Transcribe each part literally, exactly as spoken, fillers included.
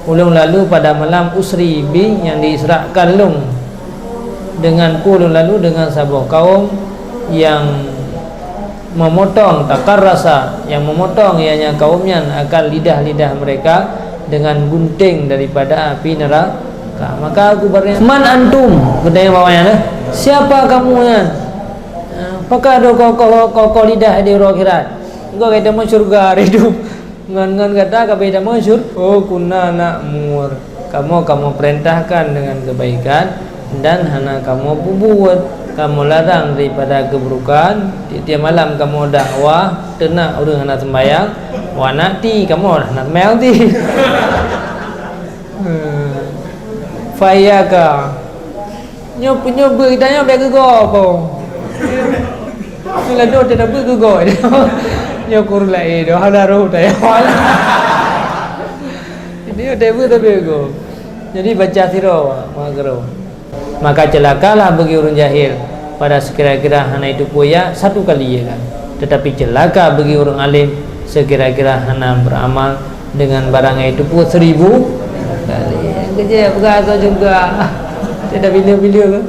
Ulôn lalu pada malam usri bi, nyang diisrakan lôn, dengan peue lôn lalu, dengan saboh kaum nyang memotong, taqarrasa, nyang memotong, ianya kaum nyan, akan lidah-lidah mereka dengan gunting daripada api neraka. Maka aku bertanya, "Man antum?" Geutanyong bak awak nyan, eh, "Siapa kamu nyan? Eh, pakon ka kokoh-kokoh lidah di uroe akhirat? Engkau ka itamong syeuruga hari tu." Ngon, ngon gata ka beda masyhur. Oh, kunna na'mur. Kamoe, kamoe perintahkan dengan kebaikan dan hana kamoe peubuet. Kamoe larang daripada keburukan. Tiep-tiep malam kamoe dakwah, teunak ureuëng hana sembahyang. Wa na'ti, kamoe hana sembahyang ti. Hmm. Fa iyyaka. Nyoe, nyoe beuet geutanyoe bèk geugoe po. Nyoe ladôm teutabeuet geugoe. Nyoe kureueng laén doh, hana roh tayong. Nyoe tabeuet tapi geugoe. Jadi baca sidroe, maka keudroe. Maka celakalah bagi ureuëng jahil pada sekira-kira hana jiteupeue ya satu kali ya kan. Tetapi celaka bagi ureuëng alim sekira-kira hana beramal dengan barang nyang jiteupeue seribu kali. Kejap peugah kau juga. Tidak bila-bila ke?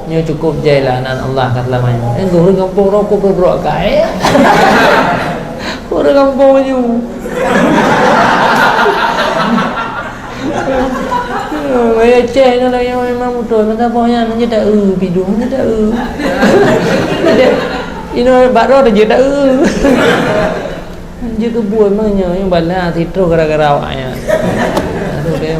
Nyoe cukup jai lah nan Allah ka seulama nyoe. Eh, ureuëng gampông rokok peubrok kai. Ureuëng gampông nyoe. Maya ceh nyoe lagèe memang beutôi. Masa boh nyan, nyoe tak eu, pidong nyoe tak eu. Inoe bak droe teujeuet tak eu. Jeuet keu buet memang nyoe, nyoe bala sitroh gara-gara awak nyan. Aduh, dia